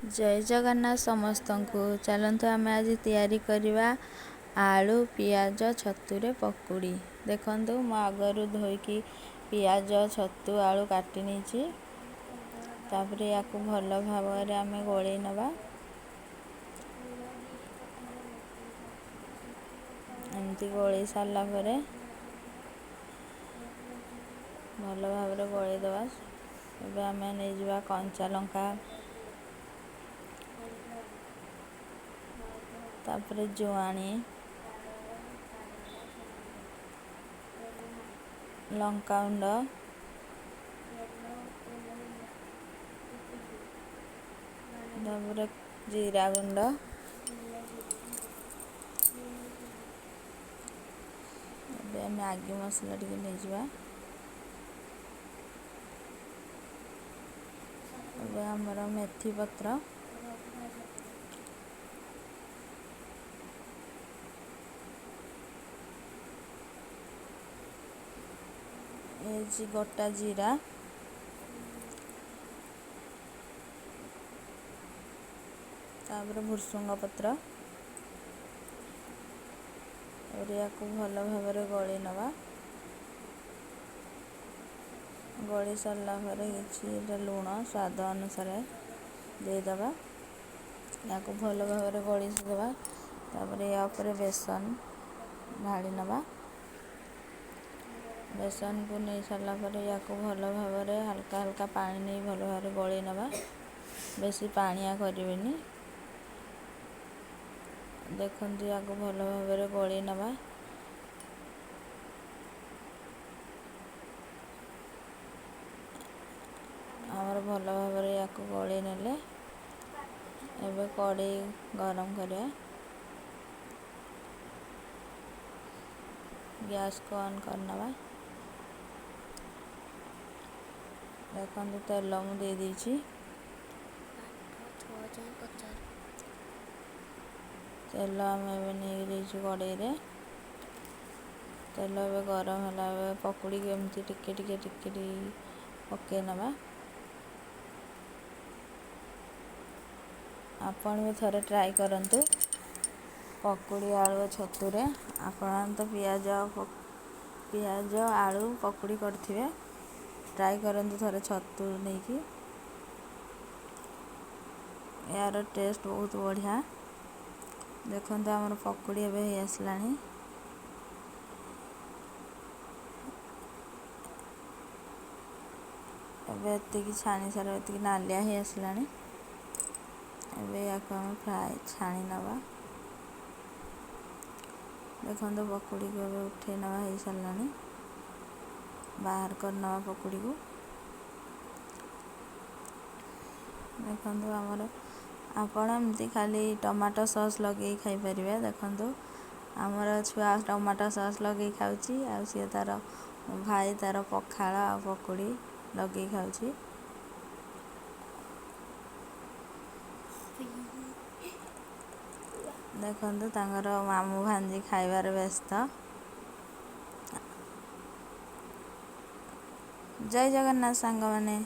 ଜୟ ଜଗନ୍ନାଥ ସମସ୍ତଙ୍କୁ। ଚାଲନ୍ତୁ ଆମେ ଆଜି ତିଆରି କରିବା ଆଳୁ ପିଆଜ ଛତୁରେ ପକୁଡ଼ି। ଦେଖନ୍ତୁ, ମୁଁ ଆଗରୁ ଧୋଇକି ପିଆଜ, ଛତୁ, ଆଳୁ କାଟି ନେଇଛି। ତାପରେ ୟାକୁ ଭଲ ଭାବରେ ଆମେ ଗୋଳେଇ ନେବା। ଏମିତି ଗୋଳେଇ ସାରିଲା ପରେ ଭଲ ଭାବରେ ଗୋଳେଇ ଦେବା। ଏବେ ଆମେ ନେଇଯିବା କଞ୍ଚା ଲଙ୍କା, ତାପରେ ଜୁଆଣି, ଲଙ୍କାଗୁଣ୍ଡ, ତାପରେ ଜିରା ଗୁଣ୍ଡ। ଏବେ ମ୍ୟାଗି ମସଲା ଟିକେ ନେଇଯିବା। ଏବେ ଆମର ମେଥି ପତ୍ର, ହେଇଛି ଗୋଟା ଜିରା, ତାପରେ ଭୃଷୁଙ୍ଗ ପତ୍ର। ତାପରେ ୟାକୁ ଭଲ ଭାବରେ ଗୋଳେଇ ନେବା। ଗୋଳେଇ ସାରିଲା ପରେ କିଛି ଲୁଣ ସ୍ୱାଦ ଅନୁସାରେ ଦେଇଦେବା। ୟାକୁ ଭଲ ଭାବରେ ଗୋଳେଇ ଦେବା। ତାପରେ ୟା ଉପରେ ବେସନ ଢାଳି ନେବା। ବେସନକୁ ନେଇ ସାରିଲା ପରେ ୟାକୁ ଭଲ ଭାବରେ ହାଲକା ହାଲକା ପାଣି ନେଇ ଭଲ ଭାବରେ ଗୋଳେଇ ନେବା। ବେଶୀ ପାଣିଆ କରିବେନି। ଦେଖନ୍ତୁ, ୟାକୁ ଭଲ ଭାବରେ ଗୋଳେଇ ନେବା। ଆମର ଭଲ ଭାବରେ ୟାକୁ ଗୋଳେଇ ନେଲେ। ଏବେ କଡ଼େଇ ଗରମ କରିବା। ଗ୍ୟାସ୍କୁ ଅନ୍ କରିନେବା। ଦେଖନ୍ତୁ, ତେଲ ମୁଁ ଦେଇଦେଇଛି। 8, 6 ଯାଏଁ ପଚାର। ତେଲ ଆମେ ଏବେ ନେଇଯାଇଛୁ କଡ଼େଇରେ। ତେଲ ଏବେ ଗରମ ହେଲା। ଏବେ ପକୁଡ଼ିକି ଏମିତି ଟିକେ ଟିକେ ଟିକେ ଟିକେ ପକାଇ ନେବା। ଆପଣ ବି ଥରେ ଟ୍ରାଏ କରନ୍ତୁ ପକୁଡ଼ି ଆଳୁ ଛତୁରେ। ଆପଣ ତ ପିଆଜ ଆଳୁ ପକୁଡ଼ି କରିଥିବେ, ଟ୍ରାଏ କରନ୍ତୁ ଥରେ ଛତୁ ନେଇକି। ଏହାର ଟେଷ୍ଟ ବହୁତ ବଢ଼ିଆ। ଦେଖନ୍ତୁ, ଆମର ପକୁଡ଼ି ଏବେ ହେଇ ଆସିଲାଣି। ଏବେ ଏତିକି ଛାଣି ସାରିବା, ଏତିକି ନାଲିଆ ହେଇ ଆସିଲାଣି। ଏବେ ୟାକୁ ଆମେ ଫ୍ରାଏ ଛାଣି ନେବା। ଦେଖନ୍ତୁ, ପକୁଡ଼ିକୁ ଏବେ ଉଠେଇ ନେବା। ହେଇସାରିଲାଣି, ବାହାର କରିନେବା ପକୁଡ଼ିକୁ। ଦେଖନ୍ତୁ, ଆମର ଆପଣ ଏମିତି ଖାଲି ଟମାଟୋ ସସ୍ ଲଗେଇ ଖାଇପାରିବେ। ଦେଖନ୍ତୁ, ଆମର ଛୁଆ ଟମାଟୋ ସସ୍ ଲଗେଇ ଖାଉଛି, ଆଉ ସିଏ ତା'ର ଭାଇ ତା'ର ପଖାଳ ଆଉ ପକୁଡ଼ି ଲଗେଇ ଖାଉଛି। ଦେଖନ୍ତୁ, ତାଙ୍କର ମାମୁଁ ଭାଣିଜୀ ଖାଇବାରେ ବ୍ୟସ୍ତ। ଜୟ ଜଗନ୍ନାଥ ସାଙ୍ଗମାନେ।